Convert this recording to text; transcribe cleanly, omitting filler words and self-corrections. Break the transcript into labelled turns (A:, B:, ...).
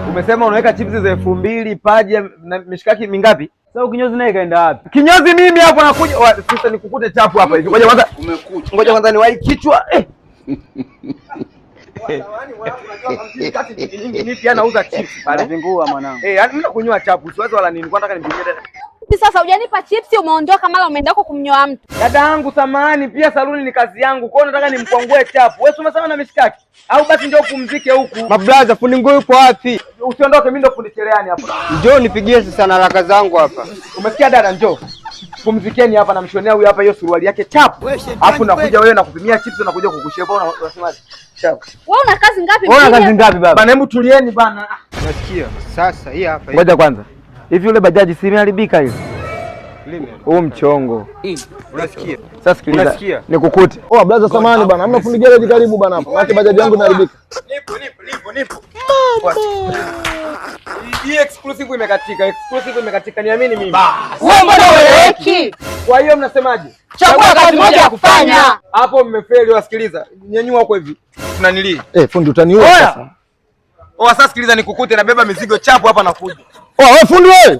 A: Umesema unaweka chips za 2000 paja na mishikaki mingapi?
B: Sasa kinyozi naye kaenda wapi?
A: Kinyozi mimi hapo nakuja. Sasa nikukute chapu hapa hivi. Ngoja kwanza.
C: Umekucha.
A: Ngoja kwanza niwahi kichwa. Eh. Mimi pia nauza chips pale.
B: Anazingua mwanangu.
A: Eh, yani mimi nakunywa chapu, siwazi wala nini. Kwa nataka nimpigie dada.
D: Sasa hujanipa chipsi, umeondoka mara umeenda huko kumnyoa mtu.
A: Dada yangu samahani, pia saluni ni kazi yangu. Kwa hiyo nataka nimkwangue chapu. Wewe umesema na mishikaki. Au basi ndio upumzike huku.
E: Mablaza, fundi nguo yupo wapi?
A: Usiondoke, mimi ndo fundi cherehani hapa.
E: Njoo nipigie sasa na haraka zangu hapa.
A: Umesikia dada, njoo. Pumzikeni hapa, namshonea huyu hapa hiyo suruali yake chapu. Alafu nakuja wewe na kupimia chips na kuja kukushepa, unasemaje? Chapu.
D: Wewe una kazi ngapi?
B: Wewe una
D: mjini?
B: kazi ngapi baba?
A: Bana, hebu tulieni bana.
E: Unasikia? Sasa hii hapa.
A: Ngoja kwanza. Hivi yule bajaji si imeharibika hivi? Huu mchongo.
E: Unasikia?
A: Sasa sikiliza.
E: Unasikia?
A: Nikukute.
F: Oh, blaza samani bana. Hamna fundi garage karibu bana hapa. Maana bajaji yangu inaharibika.
A: Nipo. Hii exclusive imekatika, exclusive imekatika, niamini mimi.
D: Wewe mbona hueleweki?
A: Kwa hiyo mnasemaje?
D: Chagua kazi moja ya kufanya.
A: Hapo mmefeli, wasikiliza. Nyanyua huko hivi. Tunanili.
F: Eh, fundi utaniua sasa.
A: Oh, sasa sikiliza nikukute nabeba mizigo chapu hapa nakuja.
F: Oh, wewe fundi wewe.